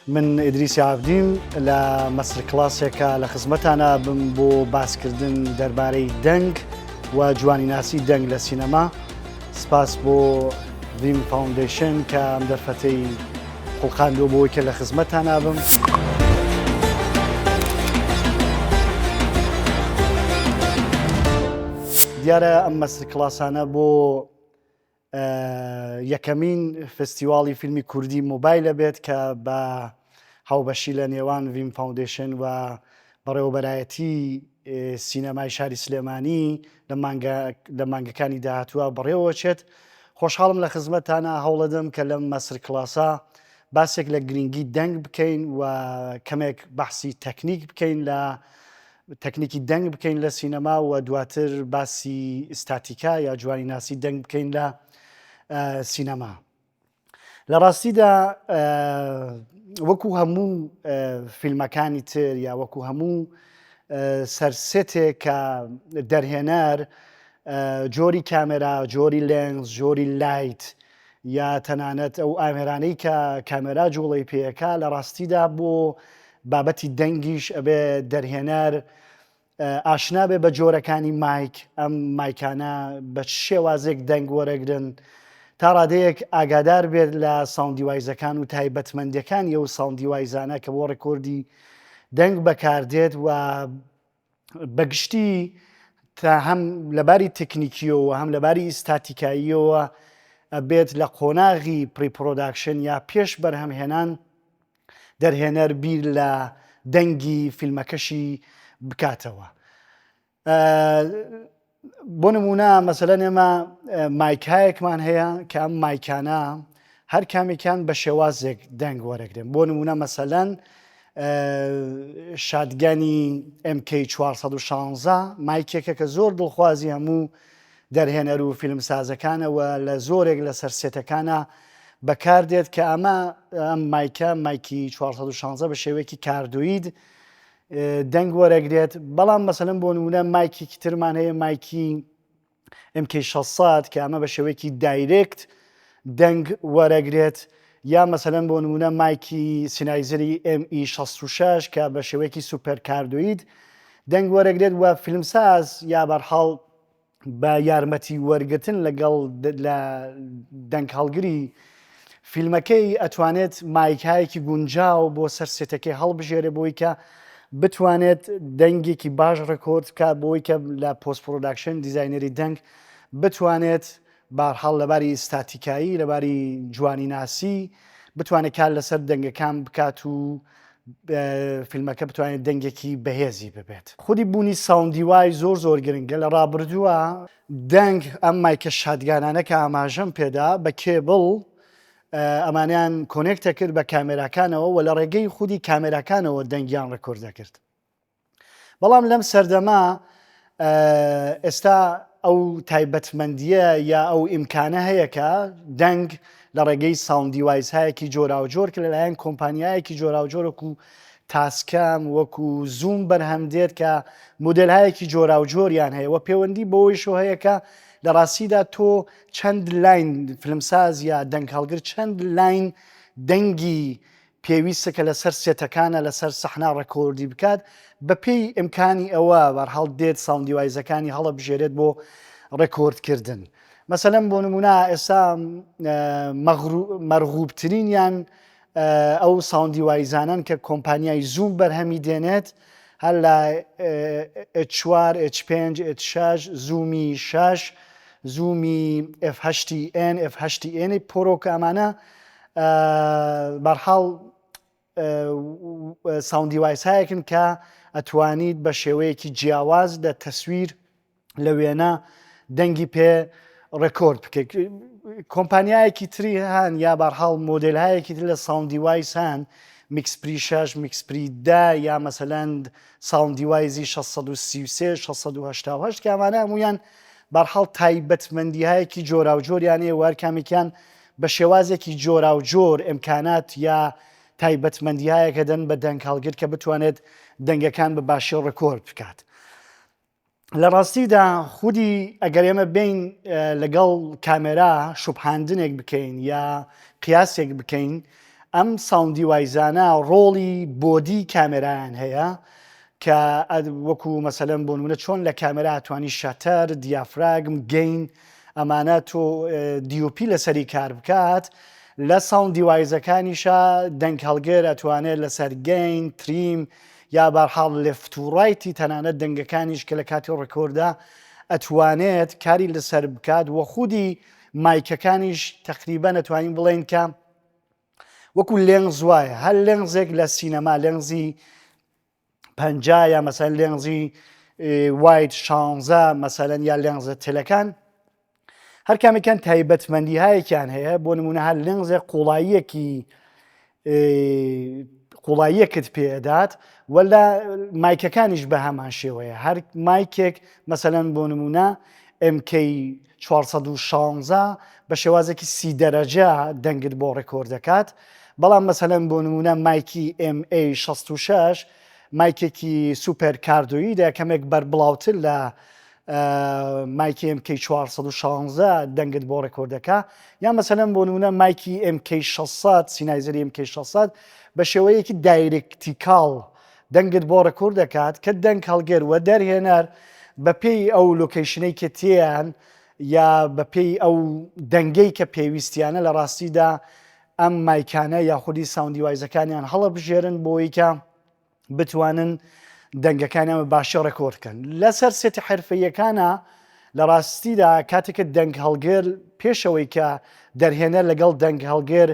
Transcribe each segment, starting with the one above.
من ئیدریسی عابدیم لە master class ێکە لە خزمەتانا بم بۆ باسکردن دەربارەی دەنگ و جوانیناسی دەنگ لە سینەما. سپاس بۆ ڤیم فاوندەیشن کە ئەم دەرفەتەی خوڵقاندووە بۆی کە لە خزمەتانا بم. دیارە ئەم master class انە بۆ یەکەمین فستیواڵی فیلمی کوردی مۆبایلە بێت کە بە هاوبەشی لە نێوان ڤیم فاوندەیشن و بەڕێوەبەرایەتی سینەمای شاری سلێمانی لە مانگەکانی داهاتووە بەڕێوەچێت. خۆشحاڵم لە خزمەتتانە هەوڵەدەم کە لەم master class ە باسێک لە گرنگی دەنگ بکەین و کەمێک بەحسی تەکنیک بکەین لە تەکنیکی دەنگ بکەین لە سینەما و دواتر باسی ئیستاتیکا یا جوانیناسی دەنگ بکەین لە سینەما. لە ڕاستیدا وەکو هەموو فیلمەکانی تر یا وەکو هەموو سەر set ێک کە دەرهێنەر جۆری کامێرا جۆری لێنز جۆری light یا تەنانەت ئەو ئامێرانەی کە کامێرا جوڵەی پێیەکە لە ڕاستیدا بۆ بابەتی دەنگیش ئەبێ دەرهێنەر ئاشنا بێ بە جۆرەکانی mic، ئەم mic انە بە چ شێوازێک دەنگ وەرەگرن، تا ڕادەیەک ئاگادار بێت لە sound device ەکان و تایبەتمەندیەکانی ئەو sound device انە کە بۆ ڕێکۆردی دەنگ بەکاردێت و بەگشتی تا هەم لەباری تەکنیکیەوە هەم لەباری ئیستاتیکاییەوە ئەبێت لە قۆناغی pre-production یا پێش بەرهەمهێنان دەرهێنەر بیر لە دەنگی فیلمەکەشی بکاتەوە. بۆ نمونە مەسەلەن ئێمە mic هایەکمان هەیە کە ئەم mic انە هەر کامێکیان بە شێوازێک دەنگ وەرەگرن بۆ نمونە مەسەلەن shotgun ی MK416 mic ێکە کە زۆر دڵخوازی هەموو دەرهێنەر و فیلمسازەکانە و لە زۆرێک لە سەر set ەکانە بەکاردێت کە ئەمە ئەم mic ە mic ی 416 بە شێوەیەکی cardioid دەنگ وەرەگرێت بەڵام مەسەلەن بۆ نمونە mic ێکی ترمان هەیە mic ی MK600 کە ئەمە بە شێوەیەکی direct دەنگ وەرەگرێت یا مەسەلەن بۆ نمونە mic ی Sennheiser ی ME66 کە بە شێوەیەکی super cardioid دەنگ وەرەگرێت و فیلمساز یا بەرحاڵ بە یارمەتی وەرگرتن لەگەڵ لە دەنگهەڵگری فیلمەکەی ئەتوانێت mic هایەکی گونجاو بۆ سەر set ەکەی هەڵبژێرێ بۆی کە بتوانێت دەنگێکی باش ڕێکۆرد بکات بۆی کە لە post production دیزاینەری دەنگ بتوانێت بارحاڵ لەباری ئیستاتیکایی لەباری جوانیناسی بتوانێت کار لەسەر دەنگەکان بکات و فیلمەکە بتوانێت دەنگێکی بەهێزی ببێت. خودی بوونی sound device زۆر زۆر گرنگە لە ڕابردووە دەنگ ئەم mic ە shotgun انە کە ئاماژەم پێدا بە کێبڵ ئەمانیان connect دەکرد بە کامێراکانەوە و لە ڕێگەی خودی کامێراکانەوە دەنگیان ڕێکۆرد دەکرد. بەڵام لەم سەردەمە ئێستا ئەو تایبەتمەندیە یا ئەو ئیمکانە هەیە کە دەنگ لە ڕێگەی sound device هایەکی جۆراوجۆر کە لەلایەن کۆمپانیایەکی جۆراوجۆرەک و تاسکەم وەکو زووم بەرهەم دێت کە مۆدێلهایەکی جۆراوجۆریان هەیە و پەیوەندی بەوەیشەوە هەیە کە لە ڕاستیدا تۆ چەند line فیلمساز یا دەنگ هەڵگر چەند line دەنگی پێویستە کە لەسەر set ەکانە لەسەر سەحنا ڕێکۆردی بکات بەپێی ئیمکانی ئەوە بەرحاڵ دێت sound device ەکانی هەڵەبژێرێت بۆ ڕێکۆردکردن مەسەلەن بۆ نمونە ئێستا مەرغوبترینیان ئەو sound device انەن کە کۆمپانیای زووم بەرهەمی دێنێت هەر لە H4 H5 H6 زوومی 6 زوومی F8N F8N Pro کە ئەمانە بەرحاڵ sound device هایەکن کە ئەتوانیت بە شێوەیەکی جیاواز لە تەسویر لە وێنە دەنگی پێ ڕێکۆرد بکەیت کۆمپانیایەکی تری هەن یا بەرحاڵ مۆدل هایەکی تر لە sound device هەن MixPre 6 MixPre 10 یا مەسەلەن sound device ی 633 688 کە ئەمانە هەمویان بەرحاڵ تایبەتمەندیهایەکی جۆراوجۆریان هەیە وار کامێکیان بە شێوازێکی جۆراوجۆر ئیمکانات یا تایبەتمەندیهایەک ئەدەن بە دەنگهەڵگر کە بتوانێت دەنگەکان بە باشی ڕێکۆرد بکات. لە ڕاستیدا خودی ئەگەر ئێمە بین لەگەڵ کامێرا شوبهاندنێک بکەین یا قیاسێک بکەین. ئەم sound device انە ڕۆڵی body کامێرایان هەیە کە وەکو مەسەلەن بۆ نمونە چۆن لە کامێرا ئەتوانی shutter، دیافراگم، gain ئەمانە تۆ DOP لەسەری کار بکات لە sound device ەکانیشا دەنگ هەڵگر ئەتوانێت لەسەر gain، trim یا بارحاڵ left و right ی تەنانەت دەنگەکانیش کە لە کاتی record ا ئەتوانێت کاری لەسەر بکات وە خودی mic ەکانیش تەقریبەن ئەتوانین بڵێین کە وەکو لێنز وایە هەر لێنزێک لە سینەما لێنزی 50 یا مەسەن لێنزی wide شانزە مەسەلەن یا لێنزە tele کان هەر کامێکیان تایبەتمەندی هایەکیان هەیە بۆ نمونە هەر لێنزێک قوڵاییەکی قوڵاییەکت پێدات و لە mic ەکانیش بە هەمان شێوەیە هەر mic ێک مەسەلەن بۆ نمونە MK 416 بە شێوازێکی سی دەرەجە دەنگت بۆ record دەکات بەڵام مەسەلەن بۆ نمونە mic ی MA 66 mic ێکی super cardioid ە کەمێک بەربڵاوتر لە mic ی MK 416 دەنگت بۆ record دەکا یا مەسەلەن بۆ نمونە mic ی MK 600 Sennheiser ی MK 600 بە شێوەیەکی directional دەنگت بۆ record دەکات کە دەنگ هەڵگر و دەرهێنەر بەپێی ئەو location ەی کە تێیان یا بەپێی ئەو دەنگەی کە پێویستیانە لە ڕاستیدا ئەم mic انە یاخودی sound device ەکانیان هەڵەبژێرن بۆی کە بتوانن دەنگەکانیان بە باشی record بکەن. لەسەر set ە حرفەییەکانە لە ڕاستیدا کاتێک کە دەنگ هەڵگر پێشەوەی کە دەرهێنەر لەگەڵ دەنگ هەڵگر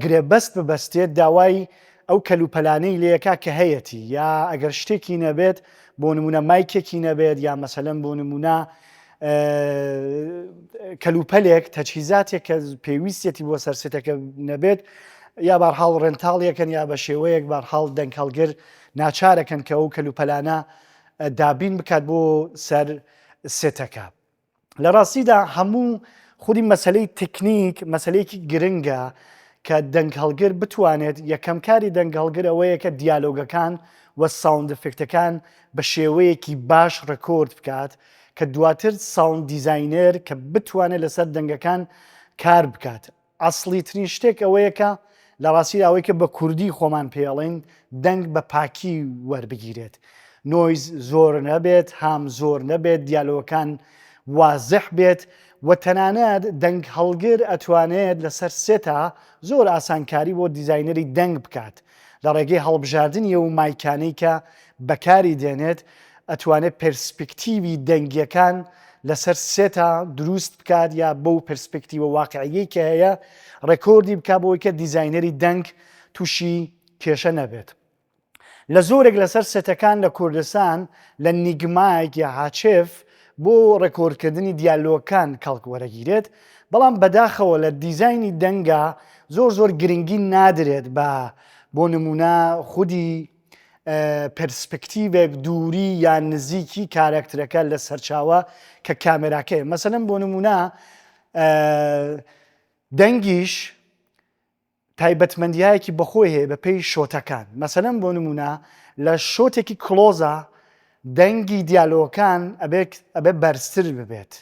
گرێبەست ببەستێت داوای ئەو کەلوپەلانەی لێکا کە هەیەتی یا ئەگەر شتێکی نەبێت بۆ نمونە mic ێکی نەبێت یا مەسەلەن بۆ نمونە کەلوپەلێک تەجهیزاتێک کە پێویستێتی بۆ سەر set ەکە نەبێت یا بارحاڵ rental یەکەن یا بە شێوەیەک بارحاڵ دەنگ هەڵگر ناچارەکەن کە ئەو کەلوپەلانە دابین بکات بۆ سەر set ەکە لە ڕاستیدا هەموو خودی مەسلەی تەکنیک مەسلەیەکی گرنگە کە دەنگ هەڵگر بتوانێت یەکەم کاری دەنگ هەڵگر ئەوەیە کە دیالۆگەکان و sound effect ەکان بە شێوەیەکی باش record بکات کە دواتر sound designer کە بتوانێت لەسەر دەنگەکان کار بکات ئەسڵی ترین شتێک ئەوەیە کە لە ڕاستیدا ئەوەی کە بە کوردی خۆمان پێڵین دەنگ بە پاکی وەربگیرێت noise زۆر نەبێت hum زۆر نەبێت دیالۆگەکان وازح بێت و تەنانەت دەنگ هەڵگر ئەتوانێت لەسەر set ا زۆر ئاسانکاری بۆ designer ی دەنگ بکات لە ڕێگەی هەڵبژاردنی ئەو mic انەی کە بەکاری دێنێت ئەتوانێت پێرسپکتیوی دەنگیەکان لەسەر set ا دروست بکات یا بەو پرسپکتیوە واقعیەی کە هەیە record ی بکات بۆی کە designer ی دەنگ تووشی کێشە نەبێت. لە زۆرێک لەسەر set ەکان لە کوردستان لە نیگمایک یا هاچف بۆ record کردنی دیالۆگەکان کەڵک وەرەگیرێت، بەڵام بەداخەوە لە دیزاینی دەنگا زۆر زۆر گرنگی نادرێت بە بۆ نمونە خودی پرسپکتیڤێک دووری یان نزیکی کارەکترەکە لە سەرچاوە کە کامێراکەیە مەسەلەن بۆ نمونە دەنگیش تایبەتمەندیایەکی بەخۆی هەیە بە پێی shot ەکان مەسەلەن بۆ نمونە لە shot ێکی close ا دەنگی دیالۆگەکان ئەبێت ئەبێ بەرزتر ببێت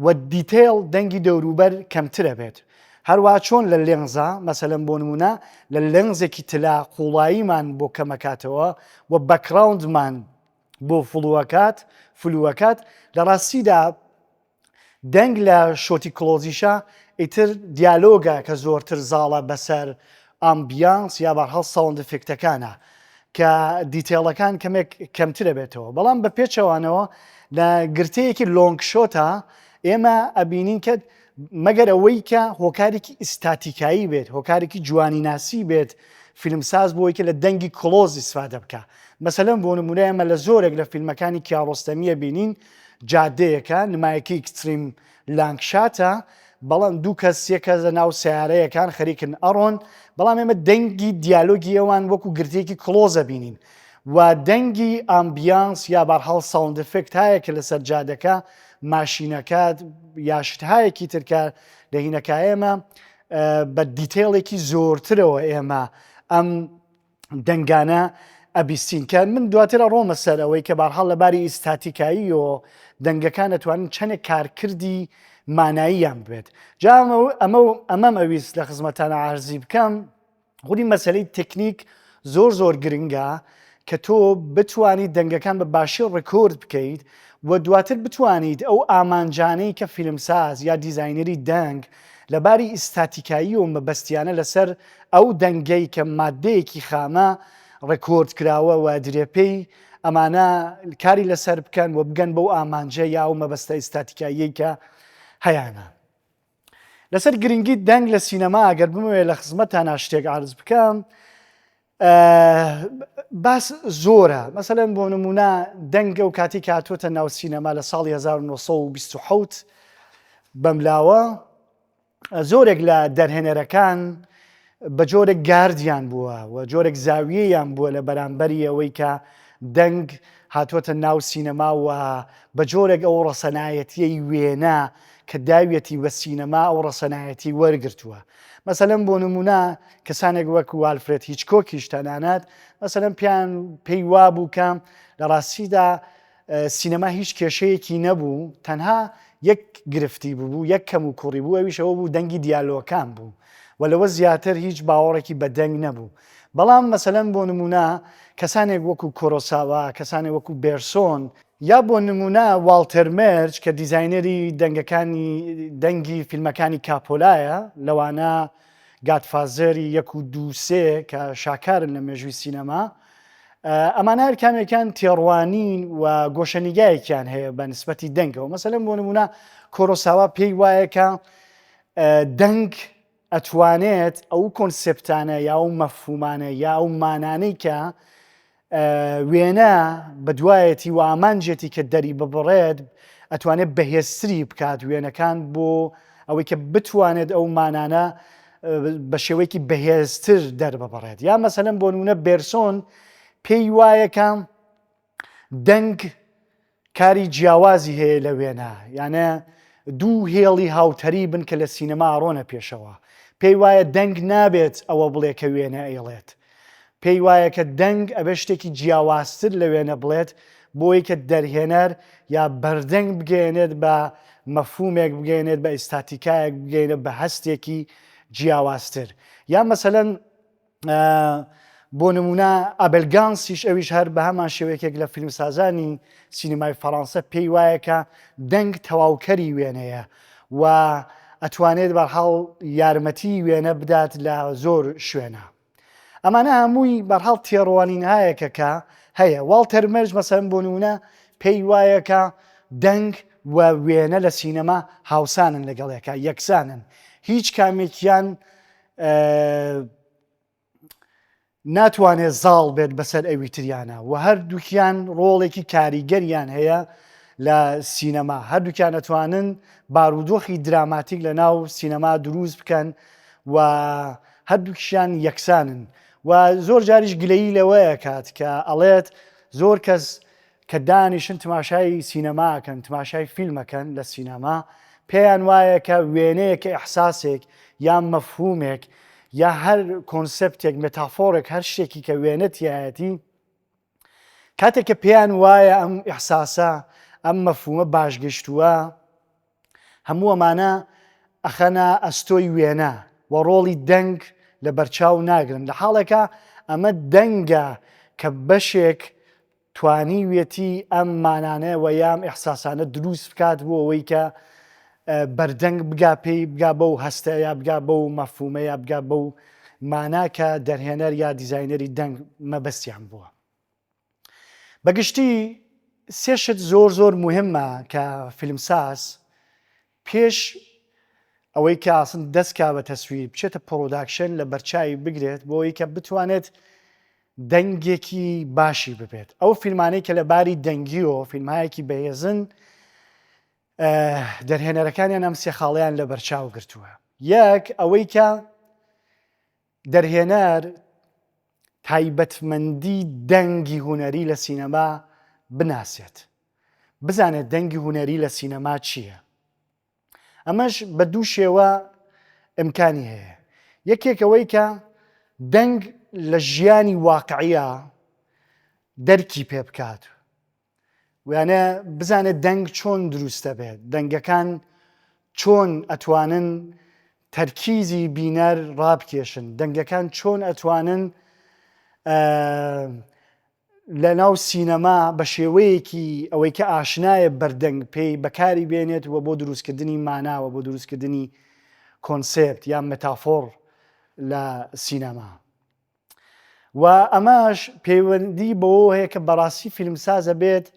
و detail دەنگی دەوروبەر کەمتر ئەبێت هەروا چۆن لە لێنزا مەسەلەن بۆ نمونە لە لێنزێکی tele قوڵاییمان بۆ کەمەکاتەوە و background مان بۆ flare ئەکات flare ئەکات لە ڕاستیدا دەنگ لە shot ی close یشا ئیتر دیالۆگە کە زۆرتر زاڵە بەسەر ambience یا بەرحاڵ sound effect ەکانە کە detail ەکان کەمێک کەمترە بێتەوە بەڵام بە پێچەوانەوە لە گرتەیەکی long shot ا ئێمە ئەبینین کە مەگەر ئەوەی کە هۆکارێکی ئیستاتیکایی بێت هۆکارێکی جوانیناسی بێت فیلمساز بۆی کە لە دەنگی close ئیسفادە بکە مەسەلەن بۆ نمونە ئێمە لە زۆرێک لە فیلمەکانی کیاڕۆستەمیە بینین جادەیەکە نمایەکی extreme long shot ە بەڵام دوو کەس سێ کەس لە ناو سیارەیەکان خەریکن ئەڕۆن بەڵام ئێمە دەنگی دیالۆگی ئەوان وەکو گرتەیەکی close ە بینین و دەنگی ambience یا بارحاڵ sound effect هایە کە لەسەر جادەکە ماشینەکە یا شتهایەکی ترکە لە هینەکە ئێمە بە detail ێکی زۆرترەوە ئێمە ئەم دەنگانە ئەبیستین کە من دواتر ئەڕۆمە سەر ئەوەی کە بارحاڵ لە باری ئیستاتیکاییەوە دەنگەکان ئەتوانن چەندێک کارکردی ماناییان بێت جا ئەمە ئەمەم ئەویست لە خزمەتانە عارزی بکەم. خودی مەسەلەی تەکنیک زۆر زۆر گرنگە کە تۆ بتوانیت دەنگەکان بە باشی ڕکۆرد بکەیت و دواتر بتوانیت ئەو ئامانجانەی کە فیلمساز یا دیزاینەری دەنگ لە باری ئیستاتیکایی و مەبەستیانە لەسەر ئەو دەنگەی کە ماددەیەکی خامە ڕێکۆرد کراوە و درێپێی ئەمانە کاری لەسەر بکەن و بگەن بەو ئامانجە یا ئەو مەبەستە ئیستاتیکاییەی کە هەیانە. لەسەر گرنگی دەنگ لە سینەما ئەگەر بمەوێت لە خزمەتتانا شتێک عرض بکەم باس زۆرە مەسەلەن بۆ نمونە دەنگە و کاتی کاتوەتە ناو سینەما لە ساڵی 1927 بەملاوە زۆرێک لە دەرهێنەرەکان بە جۆرێک گاردیان بووە و جۆرێک زاویەیان بووە لە بەرامبەری ئەوەی کە دەنگ هاتووەتە ناو سینەما و بە جۆرێک ئەو ڕەسەنایەتیەی وێنە کە داویەتی بە سینەما ئەو ڕەسەنایەتی وەرگرتووە مەسەلەن بۆ نمونە کەسانێک وەک ئالفرێد هیچکۆکیش تەنانەت مەسەلەن پیان پێی وابوو کە لە ڕاستیدا سینەما هیچ کێشەیەکی نەبوو، تەنها یەک گرفتی ببوو، یەک کەم و کوڕی بوو، ئەویش ئەوە بوو دەنگی دیالۆگەکان بوو و لەوە زیاتر هیچ باوەڕێکی بە دەنگ نەبوو. بەڵام مەسەلەن بۆ نموونە کەسانێک وەکو کۆرۆساوا، کەسانێک وەکو بێرسۆن، یا بۆ نموونە واڵتەر مێرج کە دیزاینەری دەنگەکانی دەنگی فیلمەکانی کاپۆلایە، لەوانە گادفازەری یەک و دوو سێ کە شاکارن لە مێژووی سینەما، ئەمانە هەر کامێکیان تێڕوانین و گۆشەنیگایەکیان هەیە بە نسبەتی دەنگەوە مەسەلەن بۆ نمونە کۆرۆساوا پێی وایە کە دەنگ ئەتوانێت ئەو کۆنسێپتانە یا ئەو مەفهومانە یا ئەو مانانەی کە وێنە بەدوایەتی و ئامانجێتی کە دەری ببڕێت ئەتوانێت بەهێزتری بکات وێنەکان بۆ ئەوەی کە بتوانێت ئەو مانانە بە شێوەیەکی بەهێزتر دەرببڕێت یا مەسەلەن بۆ نمونە بێرسۆن پێی وایە کە دەنگ کاری جیاوازی هەیە لە وێنە یانە دوو هێڵی هاوتەری بن کە لە سینەما ڕۆنە پێشەوە پێی وایە دەنگ نابێت ئەوە بڵێ کە وێنە ئەیڵێت پێی وایە کە دەنگ ئەبێ شتێکی جیاوازتر لە وێنە بڵێت بۆی کە دەرهێنەر یا بەردەنگ بگەیەنێت بە مەفهومێک بگەیەنێت بە ئیستاتیکایەک بگەینە بە هەستێکی جیاوازتر یا مەسەلەن بۆ نمونە ئابێل گانسیش ئەویش هەر بە هەمان شێوەیەکێک لە فیلمسازانی سینەمای فەڕانسە پێی وایە کە دەنگ تەواوکەری وێنەیە و ئەتوانێت بەرحاڵ یارمەتی وێنە بدات لە زۆر شوێنە. ئەمانە هەمووی بەرحاڵ تێڕوانینهایەکە کە هەیە. واڵتەر مێرج مەسەلەن بۆ نموونە پێی وایە کە دەنگ و وێنە لە سینەما هاوسانن لەگەڵ یەکا، یەکسانن. هیچ کامێکیان ناتوانێت زاڵ بێت بەسەر ئەوی تریانە و هەردووکیان ڕۆڵێکی کاریگەریان هەیە لە سینەما هەردووکیان ئەتوانن بارودۆخی دراماتیک لە ناو سینەما دروست بکەن و هەردووکیشیان یەکسانن و زۆر جاریش گلەیی لەوەیە کات کە ئەڵێت زۆر کەس کە دانیشن تماشای سینەماکەن تماشای فیلمەکەن لە سینەما پێیان وایە کە وێنەیەکە ئیحساسێک یا مەفهومێک یا هەر کۆنسێپتێک مێتافۆرێک هەر شتێکی کە وێنە تیایەتی کاتێک کە پێیان وایە ئەم ئیحساسە ئەم مەفهومە باش گەشتووە هەموو ئەمانە ئەخەنە ئەستۆی وێنە و ڕۆڵی دەنگ لە بەرچاو ناگرن لە حاڵێکا ئەمە دەنگە کە بەشێک توانیویەتی ئەم مانانە و یا ئەم ئیحساسانە دروست بکات بۆ ئەوەی کە بەردەنگ بگا پێی بگا بەو هەستە یا بگا بەو مەفهومە یا بگا بەو مانا کە دەرهێنەر یا دیزاینەری دەنگ مەبەستیان بووە. بەگشتی سێ شت زۆر زۆر موهمە کە فیلمساز پێش ئەوەی کە ئاسن دەست کا بە تەسویر بچێتە production لە بەرچاوی بگرێت بۆ ئەوەی کە بتوانێت دەنگێکی باشی ببێت ئەو فیلمانەی کە لە باری دەنگیەوە فیلمهایەکی بەهێزن دەرهێنەرەکانیان ئەم سێ خاڵیان لە بەرچاو گرتووە یەک ئەوەی کە دەرهێنەر تایبەتمەندی دەنگی هونەری لە سینەما بناسێت، بزانێت دەنگی هونەری لە سینەما چییە. ئەمەش بە دوو شێوە ئیمکانی هەیە. یەکێک ئەوەی کە دەنگ لە ژیانی واقعیە دەرکی پێ بکات ویانە بزانێت دەنگ چۆن دروست دەبێت، دەنگەکان چۆن ئەتوانن. تەرکیزی بینەر ڕابکێشن، دەنگەکان چۆن ئەتوانن لە ناو سینەما بە شێوەیەکی ئەوەی کە ئاشنایە بەردەنگ پێی بەکاری بێنێت و بۆ دروستکردنی مانا و بۆ دروستکردنی کۆنسێپت یا مێتافۆڕ لە سینەما. و ئەمەش پەیوەندی بەوەوە هەیە کە بەڕاستی فیلمساز ئەبێت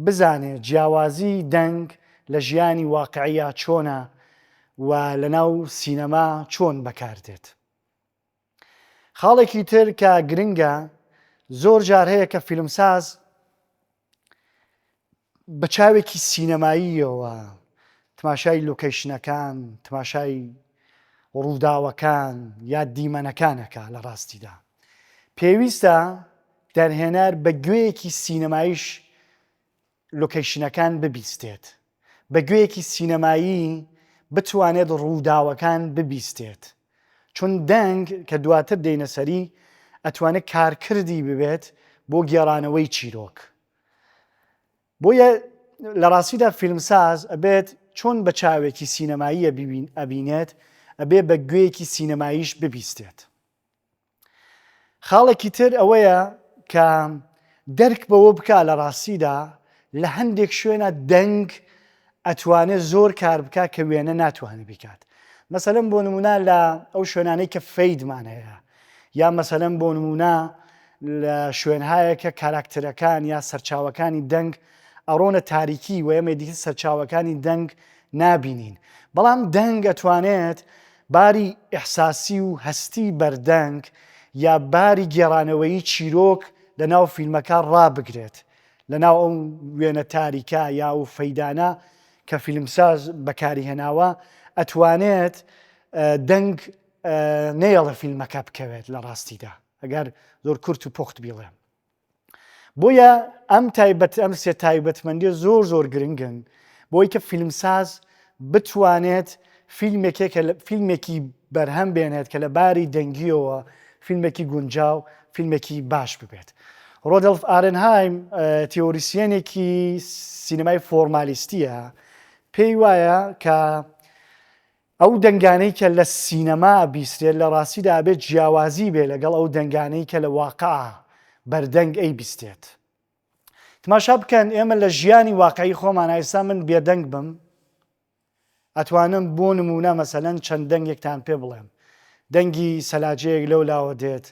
بزانێت جیاوازی دەنگ لە ژیانی واقعیا چۆنە و لەناو سینەما چۆن بەکاردێت. خاڵێکی تر کە گرنگە زۆر جار هەیە کە فیلمساز بە چاوێکی سینەماییەوە تماشای لۆکەیشنەکان، تماشای ڕووداوەکان یا دیمەنەکان ئەکا لە ڕاستیدا پێویستە دەرهێنەر بە گوێیەکی سینەماییش لۆکەیشنەکان ببیستێت، بە گوێیەکی سینەمایی بتوانێت ڕووداوەکان ببیستێت، چون دەنگ کە دواتر دێینە سەری ئەتوانێت کارکردی ببێت بۆ گێڕانەوەی چیرۆک. بۆیە لە ڕاستیدا فیلمساز ئەبێت چۆن بە چاوێکی سینەمایی ئەبینێت ئەبێ بە گوێیەکی سینەماییش ببیستێت. خاڵێکی تر ئەوەیە کە دەرک بەوە بکا لە ڕاستیدا لە هەندێک شوێنە دەنگ ئەتوانێت زۆر کار بکا کە وێنە ناتوانێت بیکات مەسەلەن بۆ نمونە لە ئەو شوێنانەی کە fade مان هەیە یا مەسەلەن بۆ نمونە لە شوێنهایە کە کاراکتەرەکان یا سەرچاوەکانی دەنگ ئەڕۆنە تاریکی و ئێمە دیتر سەرچاوەکانی دەنگ نابینین بەڵام دەنگ ئەتوانێت باری ئیحساسی و هەستی بەردەنگ یا باری گێڕانەوەیی چیرۆک لە ناو فیلمەکە ڕابگرێت لە ناو ئەو وێنە تاریکە یا ئەو fade انە کە فیلمساز بەکاری هێناوە ئەتوانێت دەنگ نەیەڵێ فیلمەکە بکەوێت لە ڕاستیدا ئەگەر زۆر کورت و پوخت بیڵێم. بۆیە ئەم تایبەت ئەم سێ تایبەتمەندیە زۆر زۆر گرنگن بۆی کە فیلمساز بتوانێت فیلمێکێک فیلمێکی بەرهەم بێنێت کە لە باری دەنگیەوە فیلمێکی گونجاو فیلمێکی باش ببێت. ڕۆدڵف ئارنهایم تیۆریسیەنێکی سینەمای فۆرمالیستیە پێی وایە کە ئەو دەنگانەی کە لە سینەما ئەبیسرێت لە ڕاستیدا ئەبێت جیاوازی بێ لەگەڵ ئەو دەنگانەی کە لە واقع بەردەنگ ئەیبیستێت. تماشا بکەن ئێمە لە ژیانی واقعی خۆمان ئێستا من بێدەنگ بم ئەتوانم بۆ نمونە مەسەلەن چەند دەنگێکتان پێ بڵێم دەنگی سەلاجەیەک لەو لاوە دێت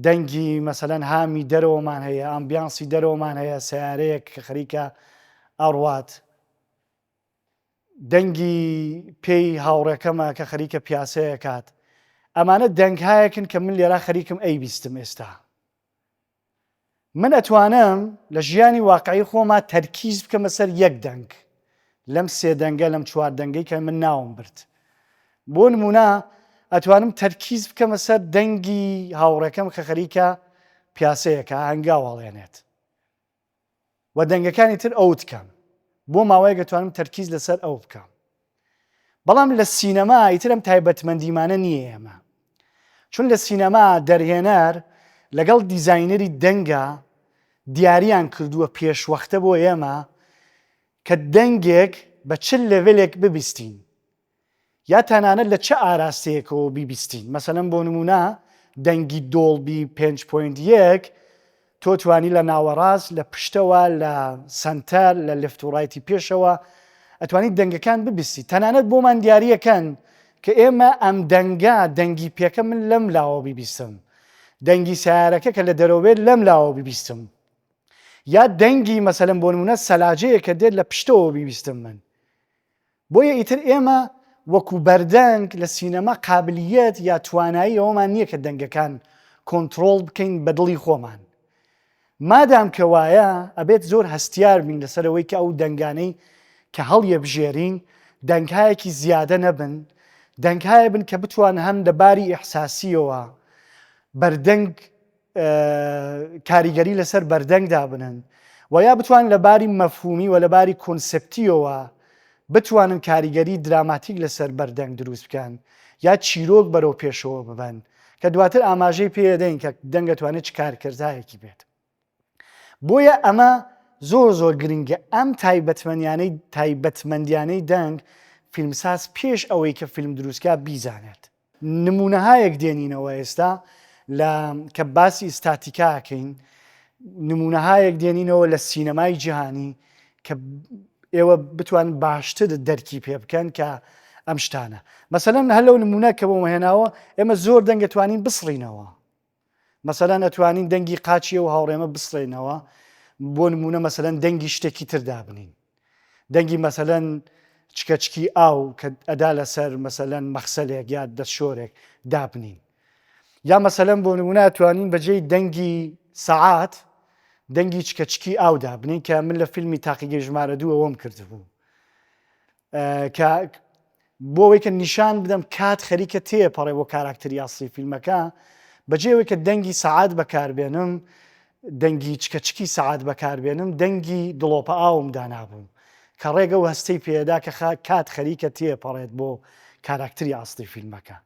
دەنگی مەسەلەن هامی دەرەوەمان هەیە ئامبیانسی دەرەوەمان هەیە سیارەیەک کە خەریکە ئەڕوات دەنگی پێی هاوڕێکەمە کە خەریکە پیاسەیەکات ئەمانە دەنگهایەکن کە من لێرا خەریکم ئەیبیستم ئێستا من ئەتوانم لە ژیانی واقعی خۆما تەرکیز بکەمە سەر یەک دەنگ لەم سێ دەنگە لەم چوار دەنگەی کە من ناوم برد بۆ نمونە ئەتوانم تەرکیز بکەمە سەر دەنگی هاوڕێکەم کە خەریکە پیاسەیەکە هەنگاو هەڵێنێت و دەنگەکانی تر ئەوت کەم بۆ ماوەیەک ئەتوانم تەرکیز لەسەر ئەو بکەم بەڵام لە سینەما ئیتر ئەم تایبەتمەندیمانە نییە ئێمە چون لە سینەما دەرهێنەر لەگەڵ دیزاینەری دەنگە دیاریان کردووە پێشوەختە بۆ ئێمە کە دەنگێک بە چ level ێک ببیستین یا تەنانەت لە چ ئاراستەیەکەوە بیبیستین، مەسەلەن بۆ نموونە دەنگی Dolby 5.1 تۆ توانی لە ناوەڕاست، لە پشتەوە، لە سەنتەر، لە left و right ی پێشەوە ئەتوانی دەنگەکان ببیستی، تەنانەت بۆمان دیاریەکەن کە ئێمە ئەم دەنگە، دەنگی پێکە من لەم لاوە بیبیستم، دەنگی سەیارەکە کە لە دەرەوە بێت لەم لاوە بیبیستم، یا دەنگی مەسەلەن بۆ نموونە سەلاجەیەک کە دێت لە پشتەوە بیبیستم من. بۆیە ئیتر ئێمە وەکو بەردەنگ لە سینەما قابلیەت یا توانایی ئەوەمان نییە کە دەنگەکان کۆنتڕۆڵ بکەین بە دڵی خۆمان. مادام کە وایە ئەبێت زۆر هەستیار بین لەسەر ئەوەی کە ئەو دەنگانەی کە هەڵیەبژێرین دەنگهایەکی زیادە نەبن، دەنگهایە بن کە بتوان هەم لە باری ئیحساسییەوە بەردەنگ کاریگەری لەسەر بەردەنگ دابنن و یا بتوان لە باری مەفهومی و لە باری کۆنسپتیەوە بتوانن کاریگەری دراماتیک لەسەر بەردەنگ دروست بکەن یا چیرۆک بەرەو پێشەوە ببەن کە دواتر ئاماژەی پێدەین کە دەنگ دەتوانێت چ کارکردایەکی بێت. بۆیە ئەمە زۆر زۆر گرنگە ئەم تایبەتمەنیانەی تایبەتمەندیانەی دەنگ. فیلمساز پێش ئەوەی کە فیلم دروستکا بیزانێت. نموونەهایەک دێنینەوە ئێستا لە کە باسی ئیستاتیکا ئەکەین نموونەهایەک دێنینەوە لە سینەمای جیهانی کە ئێوە بتوان باشتر دەرکی پێ بکەن کە ئەم شتانە مەسەلەن هەر لەو نمونە کە بۆمە هێناوە ئێمە زۆر دەنگە توانین بسڕینەوە مەسەلەن ئەتوانین دەنگی قاچی ئەو هاوڕێمە بسڕێنەوە بۆ نمونە مەسەلەن دەنگی شتێکی تر دابنین دەنگی مەسەلەن چکەچکی ئاو کە ئەدا لەسەر مەسەلەن مەخسەلێک یا دەستشۆرێک دابنین یا مەسەلەن بۆ نمونە ئەتوانین بەجێی دەنگی سەعات دەنگی چکەچکی ئاو دابنین کە من لە فیلمی تاقیگەی ژمارە دوو ئەوەم کردبوو کە بۆ ئەوەی کە نیشان بدەم کات خەریکە تێپەڕێ بۆ کاراکتەری ئەسڵی فیلمەکە بەجێ ئەوەی کە دەنگی سەعات بەکاربێنم دەنگی چکەچکی سەعات بەکاربێنم دەنگی دڵۆپە ئاوم دانابوو کە ڕێگە و هەستەی پێدا کە کات خەریکە تێپەڕێت بۆ کاراکتری ئەسڵی فیلمەکە.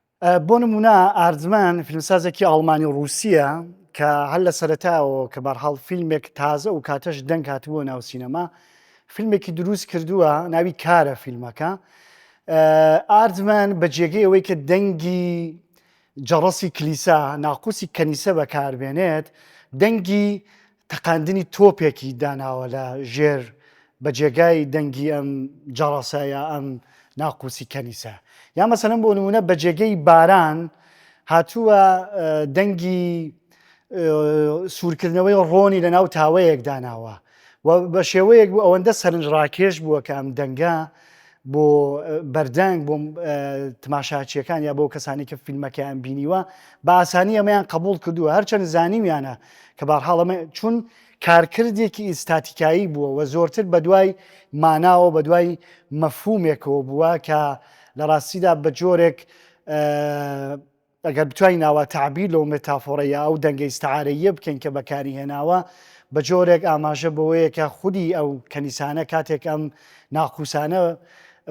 بۆ نموونە ئاردمان فیلمسازێکی ئاڵمانی و ڕووسییە کە هەر لە سەرەتاوە کە بەرحاڵ فیلمێک تازە و کاتەش دەنگ هاتبووە ناو سینەما فیلمێکی دروست کردووە ناوی کارە فیلمەکە ئاردمان بە جێگەی ئەوەی کە دەنگی جەڕەسی کلیسا ناقوسی کەنیسە بەکاربێنێت دەنگی تەقاندنی تۆپێکی داناوە لە ژێر بە جێگای دەنگی ئەم جەڕەسە یا ئەم ناقوسی کەنیسە یا مەسەلەن بۆ نمونە بە جێگەی باران هاتووە دەنگی سوورکردنەوەی ڕۆنی لە ناو تاوەیەک داناوە و بە شێوەیەک بوو ئەوەندە سەرنجڕاکێش بووە کە ئەم دەنگە بۆ بەردەنگ بۆ تماشاچیەکان یا بۆ کەسانی کە فیلمەکەیان بینیوە بە ئاسانی ئەمەیان قبول کردووە هەرچەند زانیویانە کە بارحاڵ ئەمە چون کارکردێکی ئیستاتیکایی بووە و زۆرتر بەدوای ماناوە بەدوای مەفهومێکەوە بووە کە لە ڕاستیدا بە جۆرێک ئەگەر بتوانین ئاوا تەعبیر لەو مێتافۆرە یا ئەو دەنگە ئیستعارەییە بکەین کە بەکاری هێناوە، بە جۆرێک ئاماژە بەوەیە کە خودی ئەو کەنیسانە کاتێک ئەم ناقوسانە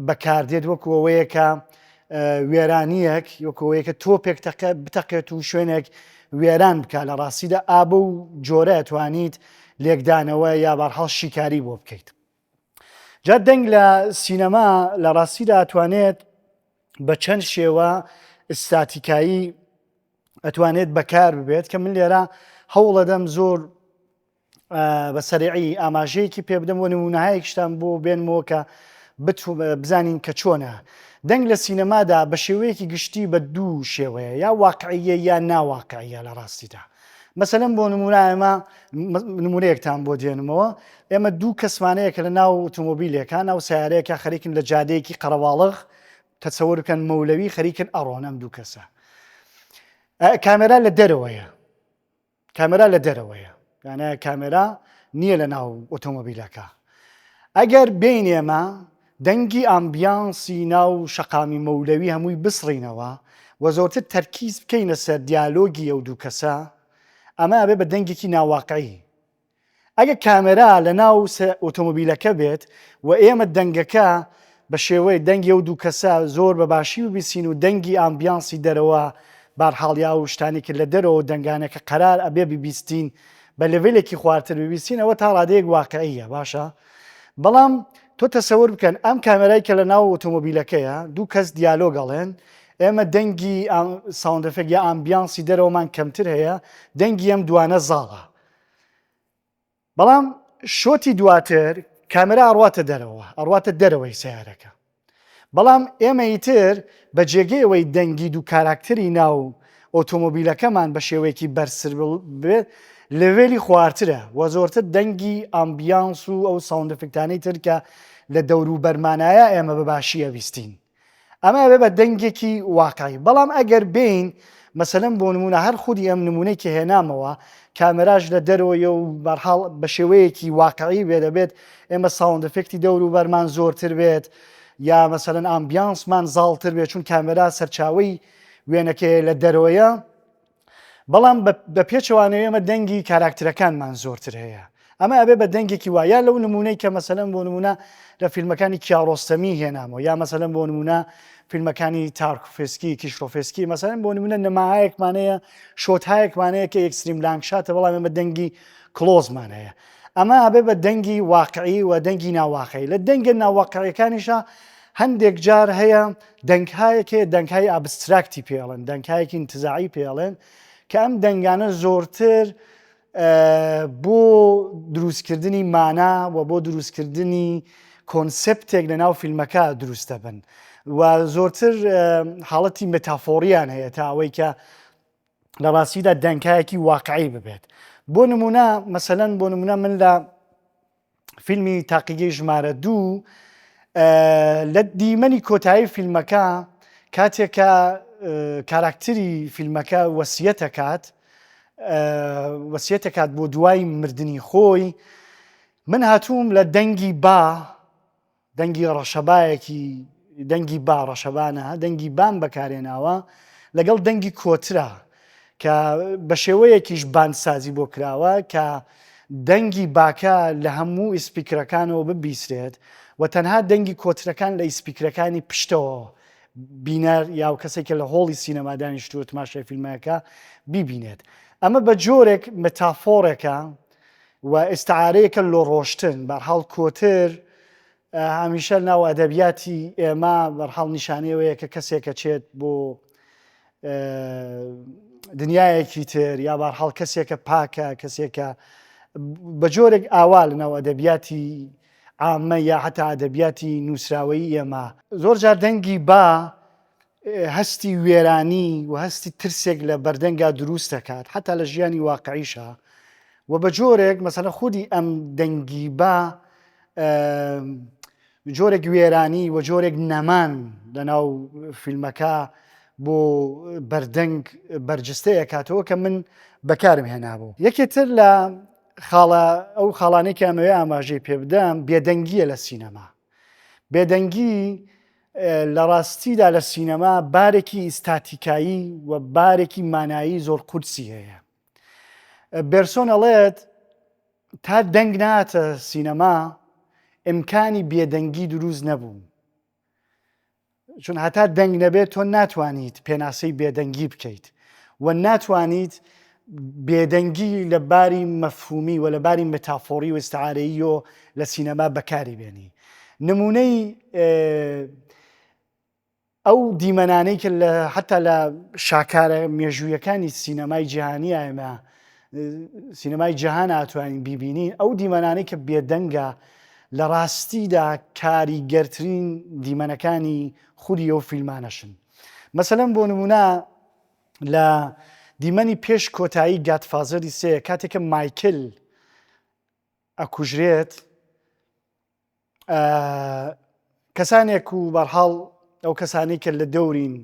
بەکاردێت وەکو ئەوەیە کە وێرانییەک وەکو ئەوەیە کە تۆپێک بتەقێت و شوێنێک وێران بکا لە ڕاستیدا ئا بەو جۆرە ئەتوانیت لێکدانەوە یا بەرحاڵ شیکاری بۆ بکەیت. جا دەنگ لە سینەما لە ڕاستیدا ئەتوانێت بە چەند شێوە ئیستاتیکایی ئەتوانێت بەکار ببێت کە من لێرە هەوڵەدەم زۆر بە سەریعی ئاماژەیەکی پێ بدەم و نمونەهایەکیشتان بۆ بێنمەوە کە بزانین کە چۆنە دەنگ لە سینەمادا بە شێوەیەکی گشتی بە دوو شێوەیە یا واقعیە یا ناواقعیە لە ڕاستیدا مەسەلەن بۆ نمونە ئێمە نمونەیەکتان بۆ دێنمەوە ئێمە دوو کەسمانەیە کە لە ناو ئۆتۆمۆبیلێکە ناو سیارەیەکە خەریکن لە جادەیەکی قەرەواڵغ تەسەور بکەن مەولەوی خەریکن ئەڕۆن ئەم دوو کەسە کامێرا لە دەرەوەیە کامێرا لە دەرەوەیە یانە کامێرا نییە لە ناو ئۆتۆمۆبیلەکە ئەگەر بین ئێمە دەنگی ئامبیانسی ناو شەقامی مەولەوی هەمووی بسڕینەوە و زۆرتر تەرکیز بکەینە سەر دیالۆگی ئەو دوو کەسە ئەمە ئەبێ بە دەنگێکی ناواقعی ئەگەر کامێرا لە ناو ئۆتۆمۆبیلەکە بێت و ئێمە دەنگەکە بە شێوەی دەنگی ئەو دوو کەسە زۆر بە باشی ببیسین و دەنگی ئامبیانسی دەرەوە بارحاڵ یا ئەو شتانی کە لە دەرەوە دەنگانە کە قەرار ئەبێ ببیستین بە لێڤێلێکی خوارتر ببیستین ئەوە تا ڕادەیەک واقعیە باشە بەڵام تۆ تەسەور بکەن ئەم کامێرای کە لە ناو ئۆتۆمۆبیلەکەیە دوو کەس دیالۆگ ئەڵێن ئێمە دەنگی sound effect یا ئامبیانسی دەرەوەمان کەمتر هەیە دەنگی ئەم دوانە زاڵە بەڵام shot ی دواتر کامێرا ئەڕواتە دەرەوە ئەڕواتە دەرەوەی سیارەکە بەڵام ئێمە ئیتر بە جێگەی ئەوەی دەنگی دوو کاراکتەری ناو ئۆتۆمۆبیلەکەمان بە شێوەیەکی بەرزتر بێت لێڤێلی خوارترە و زۆرتر دەنگی ئامبیانس و ئەو sound effect انەی تر کە لە دەوروبەرمانایە ئێمە بە باشی ئەبیستین. ئەمە ئەبێ بە دەنگێکی واقعی بەڵام ئەگەر بێین مەسەلەن بۆ نمونە هەر خودی ئەم نمونەی کە هێنامەوە کامێراش لە دەرەوەیە و بەرحاڵ بە شێوەیەکی واقعی بێ دەبێت ئێمە sound effect ی دەور و بەرمان زۆرتر بێت یا مەسەلەن ئامبیانسمان زاڵتر بێت چون کامێرا سەرچاوەی وێنەکەیە لە دەرەوەیە بەڵام بە پێچەوانەوە ئێمە دەنگی کاراکترەکانمان زۆرتر هەیە ئەمە ئەبێ بە دەنگێکی وا یا لەو نمونەی کە مەسەلەن بۆ نمونە لە فیلمەکانی کیاڕۆستەمی هێنامەوە یا مەسەلەن بۆ نمونە فیلمەکانی تارکوفسکی کیشلۆفسکی مەسەلەن بۆ نمونە نمایەکمانەیە shot هایەکمانەیە کە extreme long shot ە بەڵام ئێمە دەنگی close مان هەیە ئەمە ئەبێ بە دەنگی واقعی و دەنگی ناواقعی لە دەنگە ناواقعیەکانیشا. هەندێک جار هەیە دەنگهایەک هەیە دەنگهای abstract ی پێڵێن دەنگهایەکی انتزاعی پێڵێن کە ئەم دەنگانە زۆرتر بۆ دروستکردنی مانا و بۆ دروستکردنی concept ێک لە ناو فیلمەکە دروست دەبن و زۆرتر حاڵەتی مێتافۆریان هەیە تا ئەوەی کە لە ڕاستیدا دەنکایەکی واقعی ببێت بۆ نمونە مەسەلەن بۆ نمونە من لە فیلمی تاقیگەی ژمارە دوو لە دیمەنی کۆتایی فیلمەکە کاتێک کە کاراکتری فیلمەکە وەسیەتەکات وەسیەتەکات بۆ دوای مردنی خۆی من هاتووم لە دەنگی با دەنگی ڕەشەبایەکی دەنگی با ڕەشەبانە دەنگی بام بەکارێناوە لەگەڵ دەنگی کۆترە کە بە شێوەیەکیش باندسازی بۆ کراوە کە دەنگی باکە لە هەموو speaker ەکانەوە ببیسرێت و تەنها دەنگی کۆترەکان لە speaker ەکانی پشتەوە بینەر یا و کەسێک کە لە هۆڵی سینەما دانیشتووە تماشای فیلمەکە بیبینێت. ئەمە بە جۆرێک متافۆرێکە و ئیستعارەیەکە لۆ ڕۆشتن، بەرحاڵ کۆتر هەمیشە ناو ئەدەبیاتی ئێمە بەرحاڵ نیشانەی ئەوەیە کە کەسێک ئەچێت بۆ دنیایەکی تر یا بەرحاڵ کەسێکە پاکە کەسێکە بە جۆرێک ئاوا لە ناو ئەدەبیاتی عامە یا حتا ئەدەبیاتی نووسراوەیی ئێمە زۆر جار دەنگی با هەستی وێرانی و هەستی ترسێک لە بەردەنگا دروست دەکات حتا لە ژیانی واقعیشا و بە جۆرێک مەسەلە خودی ئەم دەنگی با جۆرێک وێرانی و جۆرێک نەمان لەناو فیلمەکە بۆ بەردەنگ بەرجستەیە کاتەوە کە من بەکارم هێنابوو یەکێ تر لە خاڵە ئەو خاڵانەی کە ئەمەوێ ئاماژەی پێ بدەم بێدەنگیە لە سینەما بێدەنگی لە ڕاستیدا لە سینەما بارێکی ئیستاتیکایی و بارێکی مانایی زۆر قورسی هەیە. بێرسۆن ئەڵێت تا دەنگ ناتە سینەما ئیمکانی بێدەنگی دروست نەبوو. چون هەتا دەنگ نەبێت تۆ ناتوانیت پێناسەی بێدەنگی بکەیت و ناتوانیت بێدەنگی لە باری مەفهومی و لە باری متافۆری و ئیستعارەییۆ لە سینەما بەکاری بێنی. نمونەی ئەو دیمەنانەی کە لە حتا لە شاکارە مێژوویەکانی سینەمای جیهانی ئێمە سینەمای جیهان ئاتوانین بیبینین ئەو دیمەنانەی کە بێدەنگە لە ڕاستیدا کاریگەرترین دیمەنەکانی خودی ئەو فیلمانەشن مەسەلەن بۆ نمونە لە دیمەنی پێش کۆتایی Godfather ی سێ کاتێکە مایکل ئەکوژرێت کەسانێک و بەرحاڵ ئەو کەسانی کە لە دەورین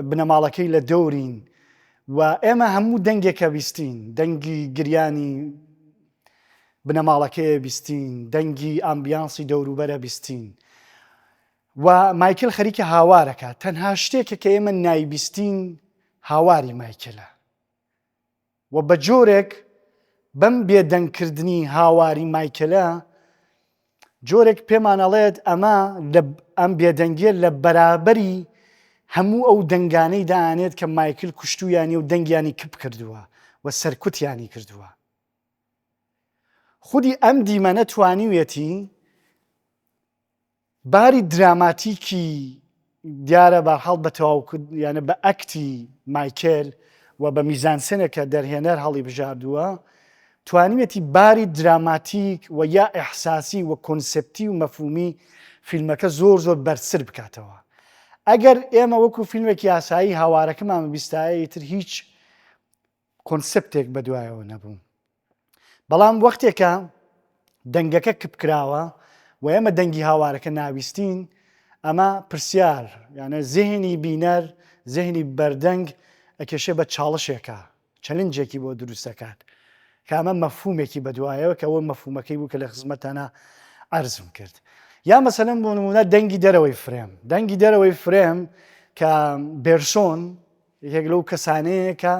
بنەماڵەکەی لە دەورین و ئێمە هەموو دەنگێکە بیستین دەنگی گریانی بنەماڵەکەیە بیستین دەنگی ambience ی دەوروبەرە بیستین و مایکل خەریکە هاوارەکە تەنها شتێکە کە ئێمە نایبیستین هاواری مایکلە و بە جۆرێک بەم بێدەنگکردنی هاواری مایکلە جۆرێک پێمان ئەڵێت ئەمە ئەم بێدەنگیە لە بەرابەری هەموو ئەو دەنگانەی دانێت کە مایکل کوشتویانی و دەنگیانی کپ کردووە و سەرکوتیانی کردووە. خودی ئەم دیمەنە توانیویەتی باری دراماتیکی دیارە بەرحاڵ بە تەواو یانە بە ئەکتی مایکێل و بە میزانسێنێک کە دەرهێنەر هەڵی بژاردووە توانیویەتی باری دراماتیک و یا ئیحساسی و کۆنسێپتی و مەفهومی فیلمەکە زۆر زۆر بەرزتر بکاتەوە. ئەگەر ئێمە وەکو فیلمێکی ئاسایی هاوارەکەمان ببیستایە ئیتر هیچ کۆنسێپتێک بەدوایەوە نەبوو. بەڵام وەختێکە دەنگەکە کپ کراوە و ئێمە دەنگی هاوارەکە ناویستین ئەمە پرسیار یانە زهنی بینەر زهنی بەردەنگ ئەکێشێ بە چاڵشێکە challenge ێکی بۆ دروست دەکات کە ئەمە مەفهومێکی بەدوایەوە کە ئەوە مەفهومەکەی بوو کە لە خزمەتانە عەرزم کرد یا مەسەلەن بۆ نمونە دەنگی دەرەوەی فرێم دەنگی دەرەوەی فرێم کە بێرسۆن یەکێک لەو کەسانەیە کە